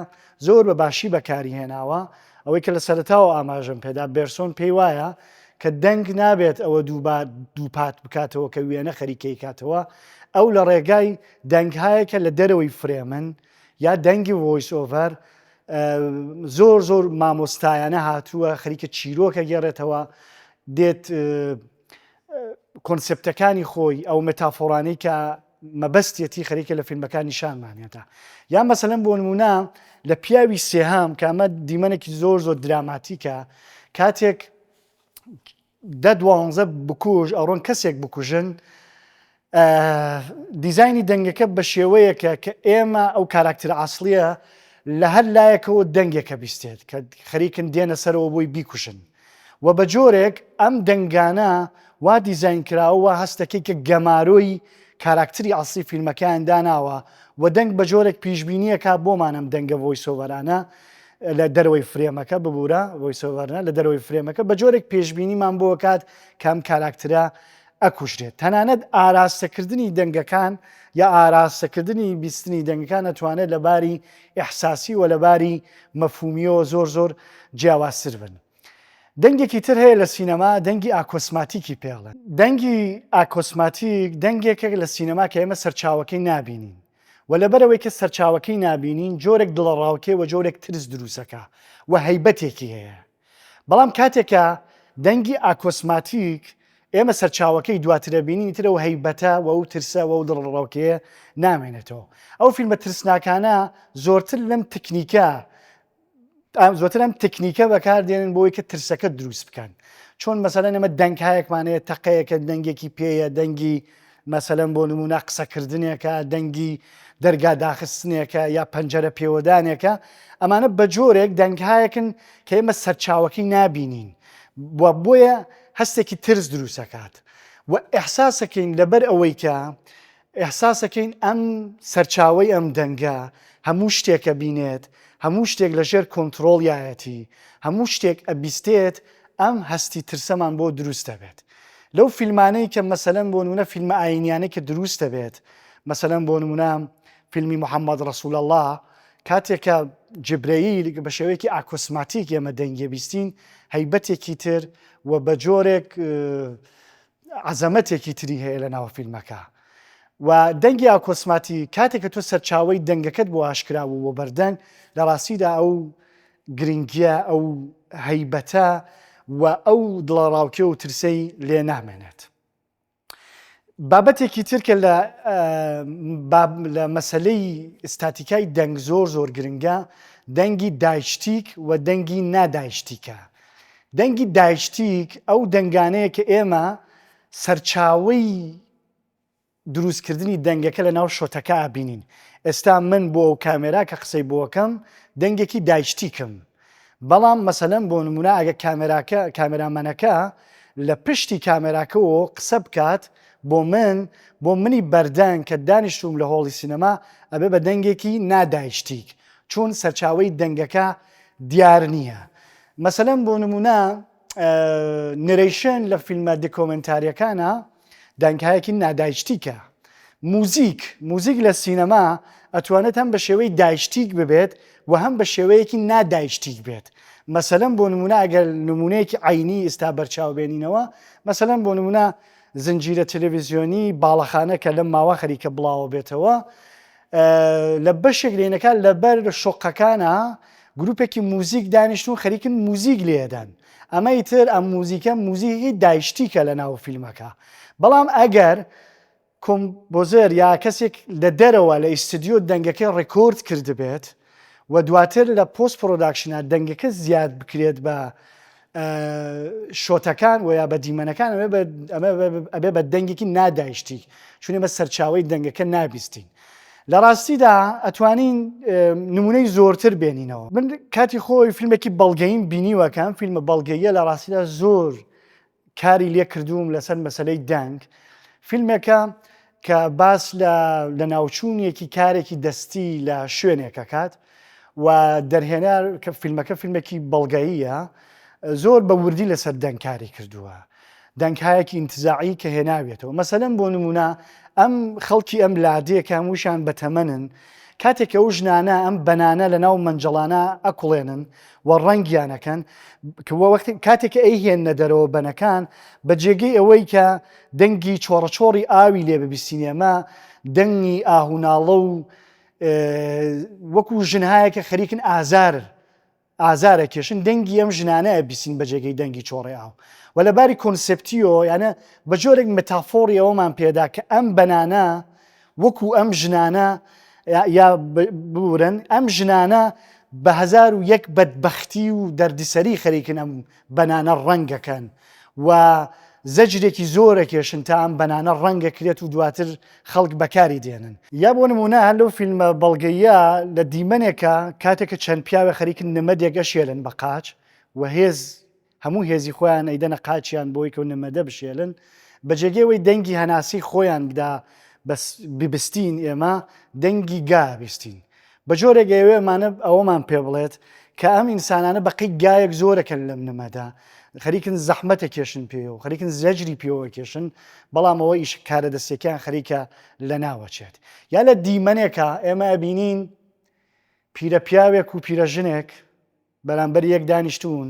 زۆر بە باشی بەکاری هێناوە، ئەوەی کە لە سەرەتاوە ئاماژەم پێدا، بێرسۆن پێی وایە کە دەنگ نابێت ئەوە دووپات بکاتەوە کە وێنە خەریکە ئەیکاتەوە، ئەو لە ڕێگای دەنگهایەک کە لە دەرەوەی فرێمن یا دەنگی voice over زۆر زۆر مامۆستایانە هاتووە خەریکە چیرۆکە گێڕێتەوە دێت. کۆنسێپتەکانی خۆی ئەو مێتافۆرانەی کە مەبەستیەتی خەریکە لە فیلمەکان نیشانمانێتە یا مەسەلەن بۆ نمونە لە پیاوی سێهەم کە ئەمە دیمەنێکی زۆر زۆر دراماتیکە کاتێک دە دوانزە بکوژ ئەڕۆن کەسێک بکوژن دیزایانی دەنگەکە بە شێوەیەکە کە ئێمە ئەو کاراکتەرە ئەسڵیە لە هەر لایەکەوە دەنگێکە بیستێت کە خەریکن دێنە سەرەوە بۆی بیکوژن و بە جۆرێک ئەم دەنگانە وا دیزاین کراوە وا هەستەکەی کە گەمارۆی کاراکتری ئەسڵی فیلمەکەیان داناوە و دەنگ بە جۆرێک پیشبینیەکە بۆمان ئەم دەنگە voice over انە لە دەرەوەی فرێمەکە ببورە voice over ە لە دەرەوەی فرێمەکە بە جۆرێک پێشبینیمان بۆ کات کە ئەم کاراکترە ئەکوژرێت تەنانەت ئاراستەکردنی دەنگەکان یا ئاراستەکردنی بیستنی دەنگەکان ئەتوانێت لە باری ئیحساسی و لە باری مەفهومیەوە زۆر زۆر جیاوازتر بن. دەنگێکی تر هەیە لە سینەما دەنگی ئاکۆسماتیکی پێڵێن. دەنگی ئاکۆسماتیک دەنگێکە لە سینەما کە ئێمە سەرچاوەکەی نابینین و لەبەرئەوەی کە سەرچاوەکەی نابینین جۆرێک دڵەڕاوکێ و جۆرێک ترس دروستەکا و هەیبەتێکی هەیە. بەڵام کاتێک کە دەنگی ئاکۆسماتیک ئێمە سەرچاوەکەی دواترە بینین ئیتر ئەو هەیبەتە و ئەو ترسە و ئەو دڵەڕاوکێیە نامێنێتەوە. ئەو فیلمە ترسناکانە زۆرتر لەم تکنیکە زۆرتر ئەم تکنیکە بەکاردێنن بۆی کە ترسەکە دروست بکەن. چۆن مەسەلەن ئێمە دەنگهایەکمان هەیە تەقەیەکە دەنگێکی پێیە دەنگی مەسەلەن بۆ نموونە قسەکردنێکە، دەنگی دەرگا داخستنێکە یا پەنجەرە پێوەدانێکە، ئەمانە بە جۆرێک دەنگهایەکن کە ئێمە سەرچاوەکەی نابینین و بۆیە هەستێکی ترس دروستەکات و ئیحساسەکەین لەبەر ئەوەی کە ئیحساسەکەین ئەم سەرچاوەی ئەم دەنگە هەموو شتێک ئەبینێت، هەموو شتێک لە ژێر کۆنتڕۆڵیایەتی، هەموو شتێک ئەبیستێت، ئەم هەستی ترسەمان بۆ دروست دەبێت. لەو فیلمانەی کە مەسەلەن بۆ نمونە فیلمە ئاینیانەی کە دروست دەبێت، مەسەلەن بۆ نمونە فیلمی محمد رسول اللە کاتێک کە جبرەیل بە شێوەیەکی ئاکۆسماتیک ئێمە دەنگی بیستین هەیبەتێکی تر و بە جۆرێک عەزەمەتێکی تری هەیە لە ناو فیلمەکە و دەنگی ئاکۆسماتی کاتێک کە تۆ سەرچاوەی دەنگەکەت بۆ ئاشکرا بوو بۆ بەردەنگ لە ڕاستیدا ئەو گرنگیە ئەو هەیبەتە و ئەو دڵەڕاوکێ و ترسەی لێ نامێنێت. بابەتێکی تر کە لە لە مەسلەی ئستاتیکای دەنگ زۆر زۆر گرنگە دەنگی دایشتیک و دەنگی نادایشتیکە دەنگی دایشتیک ئەو دەنگانەیە کە ئێمە سەرچاوەی دروستکردنی دەنگەکە لە ناو شۆتەکە ئەبینین ئێستا من بۆ ئەو کامێرا کە قسەی بۆکەم دەنگێکی دایشتیکم بەڵام مەسەلەن بۆ نمونە ئەگە کامێراکە کامێرامەنەکە لە پشتی کامێراکەوە قسە بکات بۆ من بۆ منی بەردەنگ کە دانیشتوم لە هۆڵی سینەما ئەبێ بە دەنگێکی نادایشتیک چون سەرچاوەی دەنگەکە دیار نییە مەسەلەن بۆ نمونە narration لە فیلمە دیکۆمنتاریەکانە دەنگهایەکی نادایشتیکە. موزیک، موزیک لە سینەما ئەتوانێت هەم بە شێوەی دایشتیک ببێت و هەم بە شێوەیەکی نادایشتیک بێت. مەسەلەن بۆ نموونە ئەگەر نموونەیەکی عەینی ئیستا بەرچاو بێنینەوە، مەسەلەن بۆ نموونە زنجیرە تەلەڤیزیۆنی باڵەخانە کە لەم ماوە خەریکە بڵاوە بێتەوە، لە بەشێک لێنەکە لەبەر شوقەکانە گروپێکی موزیک دانیشتون خەریکن موزیک لێدەن. ئەمە ئیتر ئەم موزیکە موزیکی دایشتیکە لە ناو فیلمەکە بەڵام ئەگەر composer یا کەسێک لە دەرەوە لە ئیستدیۆ دەنگەکەی ڕێکۆرد کردبێت و دواتر لە post production ا دەنگەکە زیاد بکرێت بە شۆتەکان و یا بە دیمەنەکان ئەمە ئەبێ بە دەنگێکی نادایشتی چون ئێمە سەرچاوەی دەنگەکە نابیستین لە ڕاستیدا ئەتوانین نمونەی زۆرتر بێنینەوە. من کاتی خۆی فیلمێکی بەڵگەییم بینیوە کە ئەم فیلمە بەڵگەییە لە ڕاستیدا زۆر کاری لێ کردووم لەسەر مەسەلەی دەنگ. فیلمێکە کە باس لە لەناوچوونێکی کارێکی دەستی لە شوێنێک ئەکات و دەرهێنەر کە فیلمەکە فیلمێکی بەڵگەییە زۆر بە وردی لەسەر دەنگ کاری کردووە. دەنگهایەکی ئینتزاعی کە هێناویەتەوە مەسەلەن بۆ نمونە ئەم خەڵکی ئەم لادێ کە هەمووشیان بەتەمەنن کاتێک کە ئەو ژنانە ئەم بەنانە لە ناو مەنجەڵانە ئەکوڵێنن و ڕەنگیانەکەن وەختی کاتێک کە ئەیهێننە دەرەوە بەنەکان بە جێگەی ئەوەی کە دەنگی چۆڕەچۆڕی ئاوی لێ ببیستین ئێمە دەنگی ئاهوناڵە و وەکو ژنهایەکە خەریکن ئازار. ئازارە کێشن دەنگی ئەم ژنانە ئەبیسین بە جێگەی دەنگی چۆڕی ئاو و لە باری کۆنسێپتیەوە یانە بە جۆرێک متافۆڕی ئەوەمان پێدا کە ئەم بەنانە وەکو ئەم ژنانە یا ببورن ئەم ژنانە بە 1001 بەدبەختی و دەردیسەری خەریکن ئەم بەنانە ڕەنگەکەن و زەجرێکی زۆر ئەکێشن تا ئەم بەنانە ڕەنگ ئەکرێت و دواتر خەڵک بەکاری دێنن. یا بۆ نموونە هەر لەو فیلمە بەڵگەییە لە دیمەنێکا کاتێک کە چەند پیاوێ خەریکن نمەدێک ئەشێلن بە قاچ و هێز هەموو هێزی خۆیان ئەیدەنە قاچیان بۆی کە نمەدە بشێلن بە جێگەی ئەوەی دەنگی هەناسەی خۆیان بدا بەس ببستین ئێمە دەنگی گا بیستین بە جۆرێک ئەیەوێ ئەمانە ئەوەمان پێ بڵێت کە ئەم ئینسانانە بەقەی گایەک زۆرەکەن لەم نمەدا خەریکن زەحمەتە کێشن پێ و خەریکن زەجری پێوە کێشن بەڵام ئەوە ئیش کارە دەستێکیان خەریکە لە ناوەچێت یا لە دیمەنێکە ئێمە ئەبینین پیرە پیاوێک و پیرە ژنێک بەرامبەر یەک دانیشتون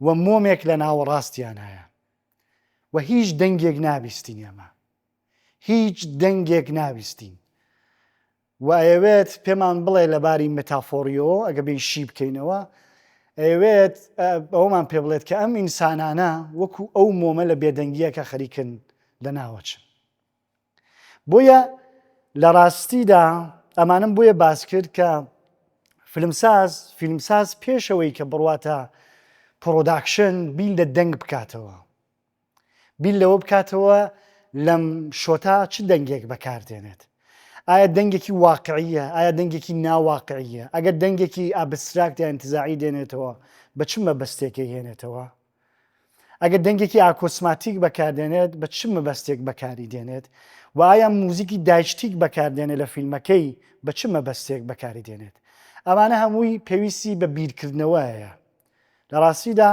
و مۆمێک لە ناوەڕاستیان هەیە و هیچ دەنگێک نابیستین ئێمە هیچ دەنگێک نابیستین و ئەیەوێت پێمان بڵێ لە باری متافۆریەوە ئەگە بێین شی بکەینەوە ئەیەوێت ئەوەمان پێ بڵێت کە ئەم ئینسانانە وەکو ئەو مۆمە لە بێدەنگیەکە خەریکن لە ناوەچن بۆیە لە ڕاستیدا ئەمانم بۆیە باس کرد کە فیلمساز فیلمساز پێشەوەی کە بڕواتە production بیر لە دەنگ بکاتەوە بیر لەوە بکاتەوە لەم shot ە چ دەنگێک بەکاردێنێت ئایا دەنگێکی واقعیە ئایا دەنگێکی ناواقعیە ئەگەر دەنگێکی abstract یا انتزاعی دێنێتەوە بە چ مەبەستێکی هێنێتەوە ئەگەر دەنگێکی acousmatic بەکاردێنێت بە چ مەبەستێک بەکاری دێنێت و ئایا موزیکی diegetic بەکاردێنێت لە فیلمەکەی بە چ مەبەستێک بەکاری دێنێت ئەمانە هەمووی پێویستی بە بیرکردنەوەیە لە ڕاستیدا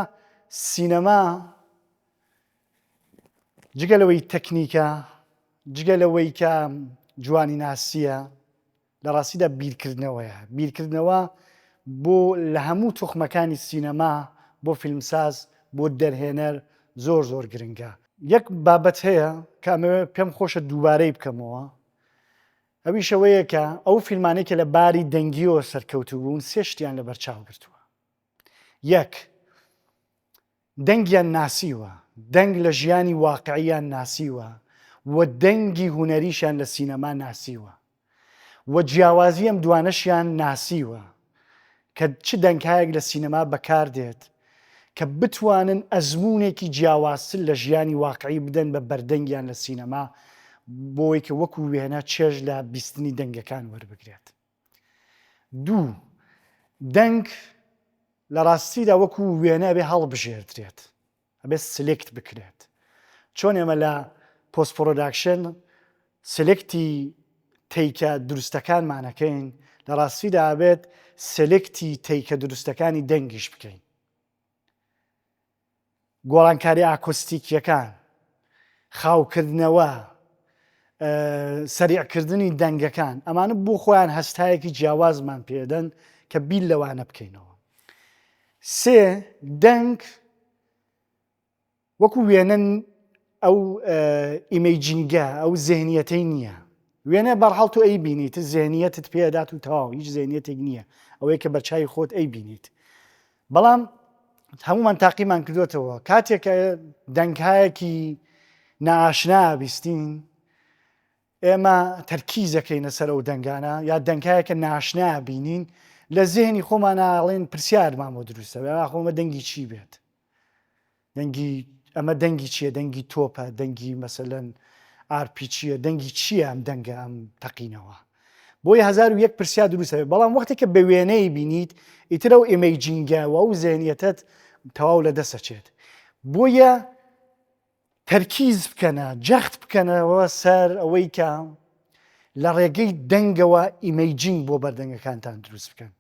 سینەما جگە لەوەی تەکنیکە، جگە لەوەی کە جوانی ناسییە، لە ڕاستیدا بیرکردنەوەیە. بیرکردنەوە بۆ لە هەموو توخمەکانی سینەما، بۆ فیلمساز، بۆ دەرهێنەر زۆر زۆر گرنگە. یەک بابەت هەیە کە ئەمەوێ پێم خۆشە دووبارەی بکەمەوە، ئەویش ئەوەیە کە ئەو فیلمانەی کە لە باری دەنگییەوە سەرکەوتوو بوون سێ شتیان لەبەرچاو گرتووە. یەک، دەنگیان ناسیوە، دەنگ لە ژیانی واقعیان ناسیوە و دەنگی هونەریشیان لە سینەما ناسیوە و جیاوازی ئەم دوانەشیان ناسیوە کە چ دەنگهایەک لە سینەما بەکار دێت کە بتوانن ئەزموونێکی جیاوازتر لە ژیانی واقعی بدەن بە بەردەنگیان لە سینەما بۆی کە وەکو وێنە چێژ لە بیستنی دەنگەکان وەربگرێت. دوو، دەنگ لە ڕاستیدا وەکو وێنە ئەبێ هەڵبژێردرێت، ئەبێ select بکرێت. چۆن ئێمە لە post production select ی take ە دروستەکانمان ئەکەین، لە ڕاستیدا ئەبێت select ی take ە دروستەکانی دەنگیش بکەین. گۆڕانکاریە ئاکۆستیکیەکان، خاوکردنەوە، سەریعکردنی دەنگەکان، ئەمانە بۆ خۆیان هەستایەکی جیاوازمان پێدەن کە بیر لەوانە بکەینەوە. سێ، دەنگ وەکو وێنەن ئەو imaging ە ئەو زێهنیەتەی نییە وێنە بەرحاڵ تۆ ئەی بینیت زێهنیەتت پێدات و تەواو هیچ زێهنیەتێک نییە ئەوەی کە بەرچوی خۆت ئەی بینیت بەڵام هەمومان تاقیمان کردوێتەوە کاتێک دەنگهایەکی نائاشنا بیستین ئێمە تەرکیزەکەینە سەر ئەو دەنگانە یا دەنگایەکە ناشنا بینین لە زێهنی خۆماناڵێن پرسیارمان بۆ دروستە خۆمە دەنگی چی بێت دەنگی ئەمە دەنگی چییە دەنگی تۆپە دەنگی مەسەلەن ئارپی چییە دەنگی چییە ئەم دەنگە ئەم تەقینەوە بۆیە 1001 پرسیار دروست هەبێت بەڵام وەختێک کە بە وێنەی بینیت ئیتر ئەو imaging ە و ئەو زێنیەتەت تەواو لە دەست ئەچێت بۆیە تەرکیز بکەنە، جەخت بکەنەوە سەر ئەوەی کە لە ڕێگەی دەنگەوە imaging بۆ بەردەنگەکانتان دروست بکەن.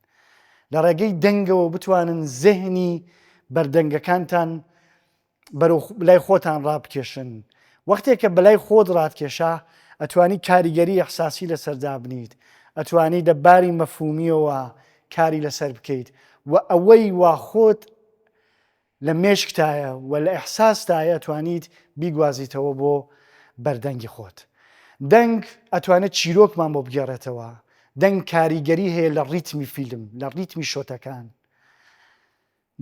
لە ڕێگەی دەنگەوە بتوانن زێهنی بەردەنگەکانتان بەرەو لای خۆتان ڕابکێشن. وەختێک کە بەلای خۆت ڕاتکێشا، ئەتوانی کاریگەری ئیحساسی لەسەر دابنیت، ئەتوانی لە باری مەفهومییەوە کاری لەسەر بکەیت و ئەوەی وا خۆت لە مێشکتایە و لە ئیحساستایە ئەتوانیت بیگوازیتەوە بۆ بەردەنگی خۆت. دەنگ ئەتوانێت چیرۆکمان بۆ بگێڕێتەوە، دەنگ کاریگەری هەیە لە ڕیتمی فیلم، لە ڕیتمی shot ەکان.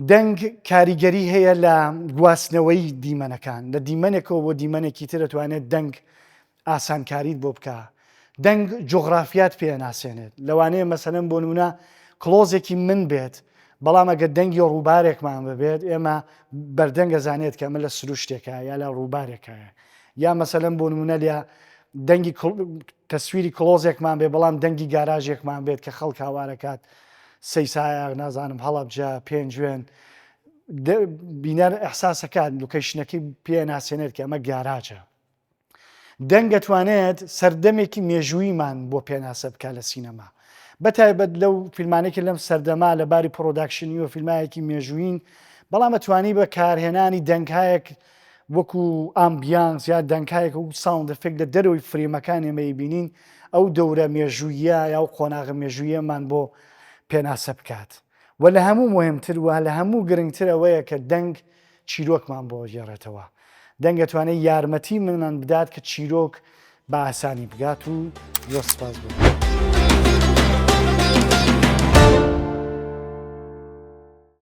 دەنگ کاریگەری هەیە لە گواستنەوەی دیمەنەکان، لە دیمەنێکەوە بۆ دیمەنێکی تر ئەتوانێت دەنگ ئاسانکاریت بۆ بکا. دەنگ جوغرافیات پێ ئەناسێنێت. لەوانەیە مەسەلەن بۆ نمونە close ێکی من بێت، بەڵام ئەگەر دەنگی ڕووبارێکمان ببێت ئێمە بەردەنگ ئەزانێت کە ئەمە لە سروشتێکە یا لە ڕووبارێکایە. یا مەسەلەن بۆ نمونە لە دەنگی تەسویری close ێکمان بێ بەڵام دەنگی گاراژێکمان بێت کە خەڵک هاوارەکات سەیسایە نازانم هەڵەبجە پێنجوێن بینەر ئەحساسەکات location ەکەی پێ ناسێنێت کە ئەمە گاراجە دەنگ ئەتوانێت سەردەمێکی مێژوویمان بۆ پێناسە بکات لە سینەما بەتایبەت لەو فیلمانێکی لەم سەردەما لە باری production ی و فیلمایەکی مێژووین بەڵام ئەتوانی بە کارهێنانی دەنگهایەک وەکو ambience یا دەنگهایەک و sound effect لە دەرەوەی فرێمەکان ئێمە بینین ئەو دەورە مێژوویە یا و قۆناغە مێژوویەمان بۆ پێناسە بکات و لە هەموو مهمتر و لە هەموو گرنگتر ئەوەیە کە دەنگ چیرۆکمان بۆ گێڕێتەوە. دەنگ ئەتوانێت یارمەتی منمان بدات کە چیرۆک بە ئاسانی بگات و زۆر سپاس بۆ.